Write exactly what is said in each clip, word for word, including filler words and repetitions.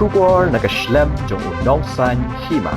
Khubor na ka shlem jong u nongsaiñ hima.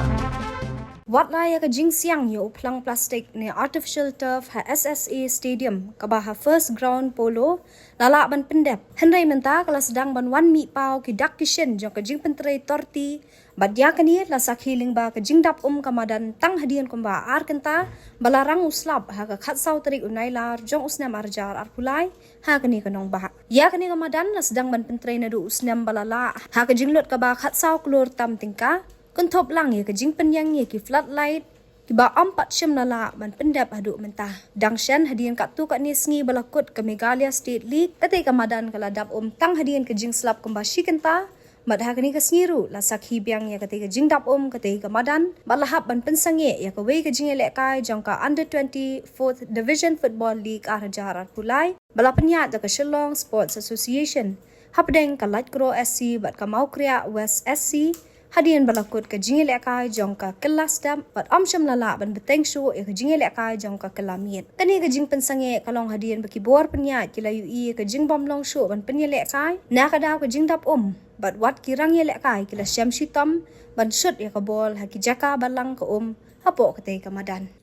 Wat la ïa ka jingsiang ïa u phlang plastik ne artificial turf ha S S A Stadium kaba ha First Ground Polo la lah ban pyndep. Hynrei mynta ka la sdang ban wan mih paw ki dak ki shin jong ka jingpyntrei torti. Bad ïa kane la sakhi lyngba ka jingdap um ka madan tang hadien kumba ar kynta ba la rang u slap ha ka khatsaw tarik u Nailar jong u snem ar hajar arphew lai ha kane ka nongbah. Ïa kane ka madan la sdang ban pyntrei naduh u snem ba la lah ha ka jinglut kaba khatsaw klur tam tyngka. Kynthup lang ïa ka jingpynïeng ïa ki floodlight kiba ym pat shym la lah ban pyndep haduh mynta. Dang shen hadien katto katne sngi ba la kut ka Meghalaya State League, katei ka madan ka la dap um tang hadien ka jingslap kumba shi kynta. Bad ha kane ka sngi ruh la sakhi biang ïa katei ka jingdap um katei ka madan bad la hap ban pynsangeh ïa kawei ka jingïalehkai jong ka Under twenty Fourth Division Football League ar hajar arphew lai ba la pynïaid da ka Shillong Sports Association hapdeng ka Laitkroh S C bad ka Mawkriah West S C. Hadien ba la kut ka jingïalehkai jong ka kylla step bad ym shym la lah ban bteng shuh ïa ka jingïalehkai jong ka kylla miet. Kane ka jingpynsangeh ka long hadien ba ki bor pynïaid ki la ïohi ïa ka jingbym long shuh ban pynïalehkai na ka daw ka jingdap um bad wat ki rang ïalehkai ki la shem shitom ban shut ïa ka bol ha ki jaka ba lang ka um hapoh katei ka madan.